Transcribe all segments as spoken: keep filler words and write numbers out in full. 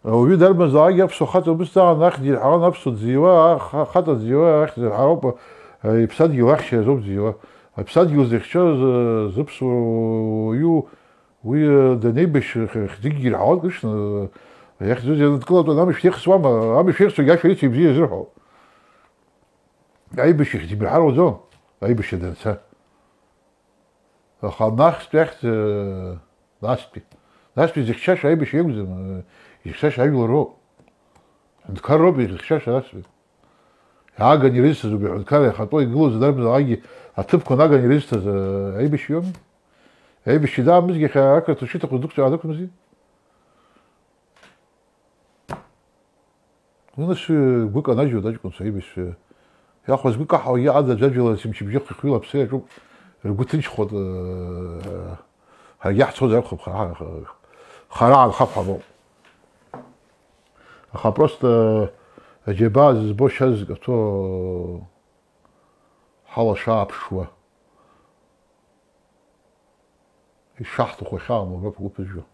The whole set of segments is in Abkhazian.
Ауаҩы дарбанзаалакгьы аԥсуа хаҵа убыс даан ахьӡ ирҳауан, аԥсуа дзиуа, аха-, хаҵа дзиуа ахьӡ ирҳауп, э, иԥсадгьыл ахьчаразоуп дзиуа. Аԥсадгьыл зыхьчаз, э, зыԥсуа уаҩу уи, э, данеибашьра хьӡыкгьы ирҳауан, конечно, э, иахьӡыз ианынкылатәан амышә ихсуама, амышә ихсуагьы ашәа ицу ибзиа изырҳәо. Аибашьра хьӡ имырҳаруаӡом, аибашьра данца. Аха нахьстәи ахьӡ, э, настәи. Настәи зыхьчаша аибашьра иакәӡам, э, изыхьчаша ажәлар роуп. Аҳәынҭқарроуп изыхьчаша настәи. Аган ирызҭаз убри аҳәынҭқарра иахатәоу игылоз дарбанзаалакгьы аҭыԥқәа наган ирызҭаз, э, аибашьҩыми? Аибашьҩы даамызгьы иахьа ақырҭуа шиҭаху дықәҵәаа дықәымзи? Уи нас, э, гәы канажьуеит аҷкәынцәа аибашьҩы. Иахәаз гәы каҳауагьы ада аӡәаӡәала сымчыбжьыхәа ихҩылаԥсеи аҿуп, ргәы ҭынчхоит, э, ҳаргьы ҳцозар акәхап, ха-, ха-, хара аанхап ҳәа боуп. Аха просто, э, аџьабаа зызбо шьа зкаҭәо ҳалаша аԥшуа. Ишаҳҭаху ахьаамоу уброуп сгәы ԥызжәо.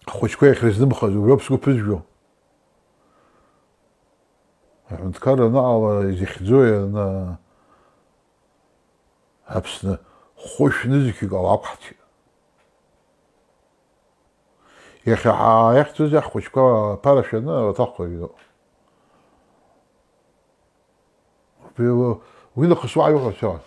Ахәыҷқәа иахьрызнымхаз уброуп сгәы ԥызжәо. Аҳәынҭқарра анаҟала изыхьӡои ана Аԥсны хәышә нызқьҩык ала ақәҳҭит. Иахьа ҳа-, иахьӡузеи ҳхәыҷқәа аԥара шәаны аҭахқәа ирыҩноуп. Уи, уи нахыс уаҳа иҟарҵауан.